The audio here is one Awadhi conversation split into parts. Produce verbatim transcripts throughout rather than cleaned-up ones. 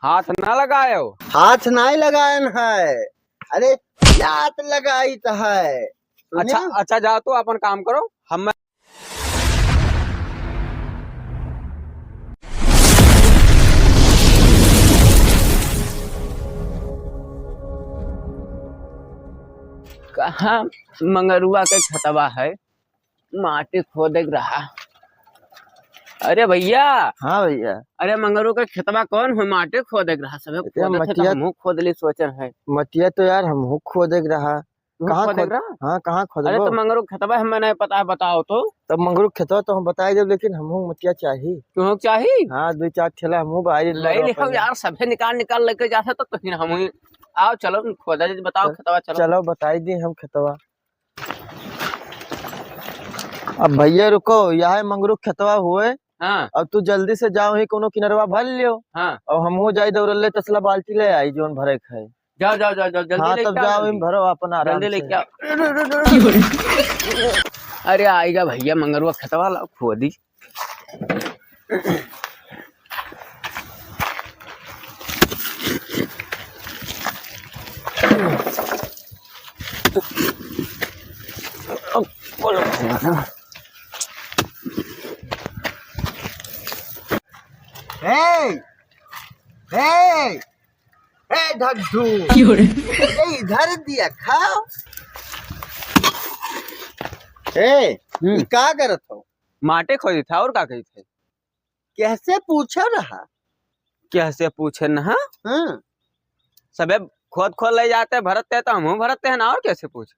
हाथ ना लगायो। हाथ नाहीं लगायन है, अरे लात लगाइत है। अच्छा, सुनिया? अच्छा, जाओ तो अपन काम करो, हम कहाँ मंगरुआ के खेतवा है, माटी खोदे के रहा। अरे भइया। हाँ भइया। अरे मंगरू के खेतवा कौन हो, माटी खोदे के रहा, सबे अरे खोदत है तो मटिया, हमहू खोद ली सोचन है। मटिया तो यार हमहू खोदे के रहा। तू कहाँ खोदे के खोद-, रहा? हाँ, कहाँ अरे खोदबो? तो मंगरू खेतवा हमें नहीं पता है, बताओ तो। तब मंगरू खेतवा तो हम बताई देब, लेकिन हमहू मटिया चाही। तुहूँ चाही? हाँ, दुइ चार ठेला हमहू बाई ले ले हो यार, सभे निकाल निकाल लेके जात है तो, तो फिर हमहू आओ, चलो खोदा जी, बताओ चल-, खेतवा, चलो। चलो बताई दी हम खेतवा। अब भइया रुको, यह मंगरू खेतवा हुए। हाँ। अब तू जल्दी से जाओ ही कोनो किनरवा भर लियो। हाँ। और हमहू जाई दौड़ले तसला बाल्टी ले आई जोन भरे के है। जाओ, जाओ, जाओ, जाओ, जल्दी हाँ, लेके तब आओ, जाओ, जल्दी। इन भरो अपन आराम जल्दी से। लेके आओ। अरे आइगा भइया मंगरुआ खेतवा ला खोदी। ए, ए, ए, ढड्ढू। क्यों रे? ए, इधर दिया, खाओ। ए, हम्म। ई का करत हो? माटे खोदी था, और का कही थे? कैसे पूछो रहा? कैसे पूछे न, हाँ? हाँ। सबे खोद खोद ले जाते, भरते तो हमहू भरते हैं ना, और कैसे पूछ?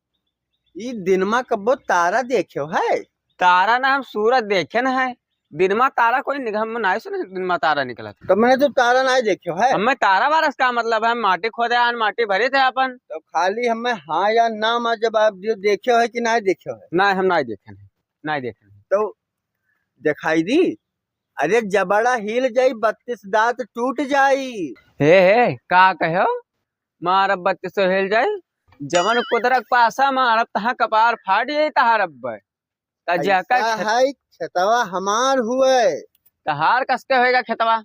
ई दिनमा कब्बो तारा देख्यो है? तारा ना, हम सूरज देखे न है। दिनमा तारा कोई निक-, हम नाय सुने दिनमा तारा निकलत। तो मैंने तो तारा नाय देख्यो है। हमें तारा बारस का मतलब है, हम माटी खोदे आन, माटी भरे थे अपन। तो खाली हमें हाँ या ना में जवाब दियो, देख्यो है कि नाय देख्यो है? नाय, हम नाय देखे हैं, नाय देखे हैं। तो दिखाई दी? अरे जबड़ा हिल जाई, बत्तीस दांत टूट जाई। हे, हे, का कहो? मारब बत्तीसो हिल जाई, जवन कुदरत पासा मारब, तहाँ कपार फाट जाई तहार अब्बे। त जाकर ऐसा खेत- है, खेतवा हमार हुए। तहार कसके होएगा खेतवा?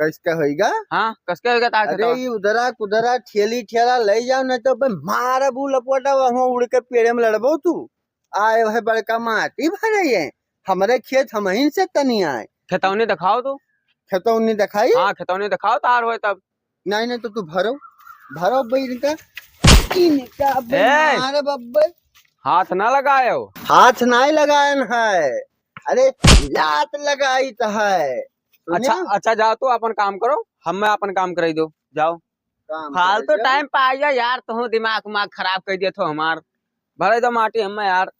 कसके होएगा? हाँ, कसके होएगा तहार अरे, खेतवा? ई उदरा कुदरा ठेली ठेला ले जाओ, नहीं तो बे मारब उ लपटा, वहाँ उड़ के पेड़े में लड़बो तू। आए है बड़का माटी भरे है, हमरे खेत हमहिन से तनी आए। खेतौनी दिखाओ तो। खेतौनी दिखाई? हाँ, खेतौनी दिखाओ, तार होए तब। नहीं, नहीं, तो तू भरो, भरो बे इनका, इनका बे ए! मार बब्बे। हाथ ना लगायो। हाथ नाय लगायन है, अरे लात लगाइत है। सुनिया? अच्छा, अच्छा, जाओ तो अपन काम करो, हम मैं अपन काम कराई दो, जाओ। काम फालतू करे जाओ। टाइम पे आइया यार, तुहू दिमाग उमाग खराब कर दिया थो हमार। भरे दो माटी हमें यार।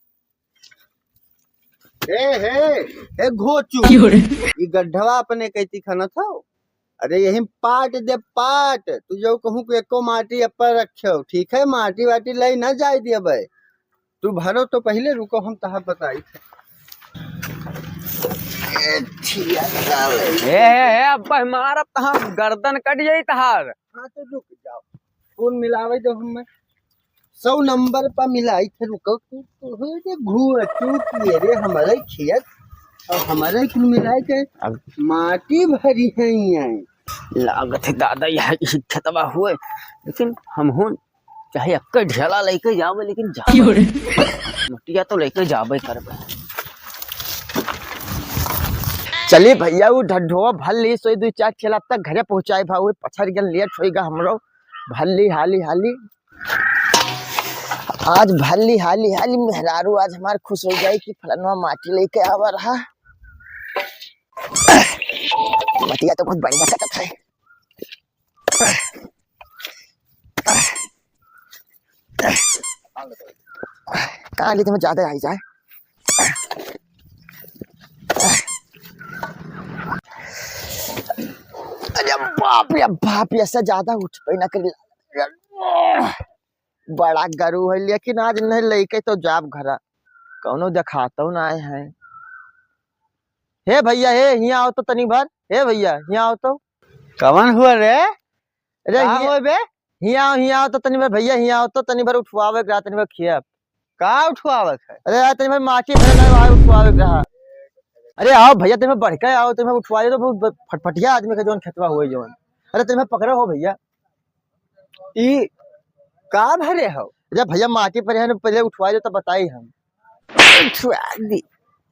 ए, हे, ए, घोचू। क्यों रे? ई गड्ढवा अपने कैती खनत हो? अरे, यही पाट दे, पाट। तू जो कहूँ कि एको माटी ऊपर रखे हो, ठीक है? माटी वाटी लाई ना जाए दिए बे। तू भरो तो पहले, रुको, हम तहार बताई। ए, छिया साले। ए, ए, ए, अब्बा, मारब तहार गर्दन कट जाई तहार। हाँ, तो रुक जाओ। कौन मिलावे दो हमें? सौ नंबर पर मिलाई थे, रुको, तू, तू, हो रे घुआ, तू किए रे हमारे खेत और हमारे कुल मिलाई के अब माटी भरी है यहाँ। लागत है दादा, यहाँ इसी खेतवा हुए, लेकिन हम हूँ चाहे अक्के ढेला लेके जावे, लेकिन जावे। क्यों रे? मटिया तो लेके जावे करबे। चली भइया, उ ढड्ढोवा भर ली, सोई दुई चार ठेला अब तक घरे पहुँचाए भा, उहे पछर गन लेट होइगा हमरो। भर ली हाली हाली। आज भर ली हाली हाली, मेहरारू आज हमार खुश हो जाई कि फलनवा माटी लेके आवा रहा। मटिया तो बहुत बढ़िया कटत है। कहाँ ली तुम्हें ज्यादा आई जाए। अरे बाप रे बाप, ऐसा ज्यादा उठ पे ना करी। बड़ा गरू है, लेकिन आज नहीं लेके तो जाब घरा, कौनो देखातो ना है। हे भइया, हे हियाँ आओ तो तनी भर, हे भइया हियाँ आओ तो। कवन हुआ रे? अरे का हियाँ, होए बे? हियाँ आओ, हियाँ आओ तो तनी भर भइया, हियाँ आओ तो तनी भर उठवावे के रहा, तनी भर खेप। का उठवावत है? अरे यार, तनी भर माटी भरे ना, आए उठवावे के रहा। अरे आओ भइया, तनी भर बढ़ के आओ, तनी भर उठवाए तो बहुत ब-, फटफटिया आदमी के जौन खेतवा हुए जौन। अरे, तुम पकड़ो हो भइया। ई का भरे हो? अरे भइया, माटी भरे हैं, पहले उठवाई दो, तब बताई हम। उठवाई दी,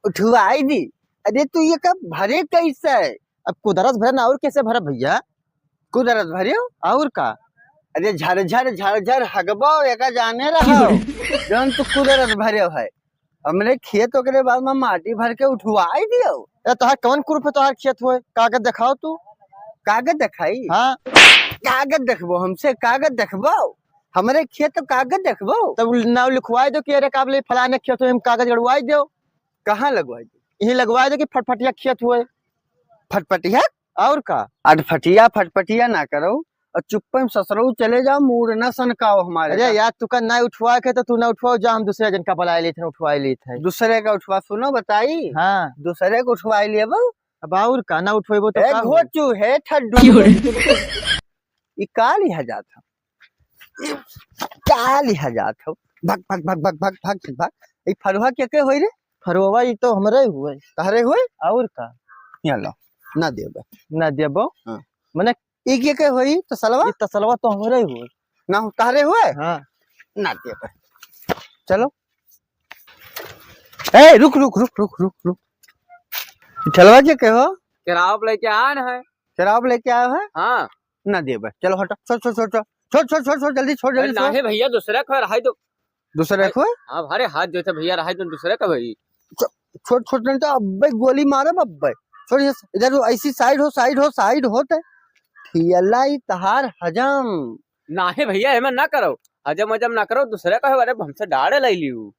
उठवाई दी। अरे, तू ये का भरे कैसे है? अब कुदरत भरे ना, और कैसे भरे भइया? कुदरत भरे हो? और का? अरे, झर झर झर झर हगबो, एका जाने रहो। जौन तू कुदरत भरे हो है। हमरे खेत ओकरे बाद में माटी भर के उठवाई दियो। ए, तोहार कौन कुरुप है, तोहार खेत होए? कागज देखाओ तू। कागज देखाई? हाँ। कागज देखबो हमसे, कागज देखबो? हमरे खेत तो कागज देखबो? तब नाव लिखवाई दो कि अरे काबले फलाने खेत होए, हम कागज गड़वाई दो। कहाँ लगवाई दो? यहीं लगवाई दो कि फटफटिया खेत होए। फटफटिया? और का? अटफटिया फटफटिया ना करो। और चुप्पे में ससुरऊ चले जाओ, मूड ना सनकाओ हमारे अरे का। यार, तू का ना उठवा के तो तू ना उठवाओ, जा हम दूसरे जन का बुलाए लेत हैं, उठवाए लेत हैं। दूसरे का उठवा, सुनो बताई। हाँ। दूसरे का उठवाए लिए बहू। अब और का ना उठवेबो तो ए का होई? घोचू है ठड्डू। क्यों रे? ई का लिहा जात हो? का लिहा जात हो? भग, भग, भग। ई फरुआ के के होई रे? फरुआ ई तो हमरे हुए। तहरे हुए? और का? यहाँ लो, ना देबे। ना देबो? हाँ। मने ई के के होई तसलवा? ई तसलवा तो हमरे हुए। ना हो, तहरे हुए? हाँ। ना देबे। चलो। ए, रुक, रुक, रुक। ई ठेलवा के के हो? केराव लेके आन है। केराव लेके आयो है? हाँ। ना देबे। चलो हटो। छोड़, छोड़, छोड़, छोड़। छोड़, छोड़, छोड़, छोड़, जल्दी छोड़, अरे जल्दी छोड़। नाहे भइया, दूसरे का रहाई दो। दूसरे अरे, को? हाँ, अरे हाथ जोते भइया, रहाई दो दूसरे का भाई। छो-, छोड़, छोड़, नहीं तो अब्बे गोली मारब अब्बे। छोड़ ये, इधर हो, ऐसी side हो, side हो, side हो ते। ठियला ई तहार हजम। नाहे भइया, एमे ना करो। हजम वजम ना करो, दूसरे का है, अरे हमसे डाड़ ले लियो।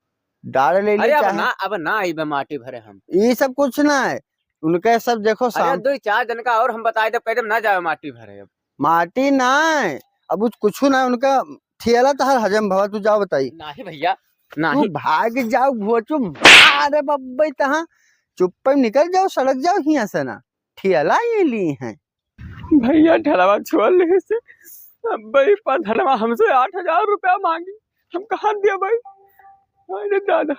डाड़ ले लियो अरे अब चाहे ना, अब ना आइबे माटी भरे हम। ई सब कुछ ना है। उनके सब देखो अरे शाम दो चार दिन का और हम बताई देब, कह देब ना जावे माटी भरे अब। माटी ना है, अब कुछ, कुछ ना है, उनका ठेला तहार हजम भवा, तू जाओ बताई। नाही भइया, तू नाही। भाग जाओ घोचू, मारे बब्बे तहाँ चुप्पे में निकल जाओ, सड़क जाओ हियाँ से ना, ठेला ये ली हैं। भइया ठेलवा छोड़ ले से, अब भाई प्रधानवा हमसे आठ हजार रुपया मांगी, हम कहाँ देबे भाई? अरे दादा।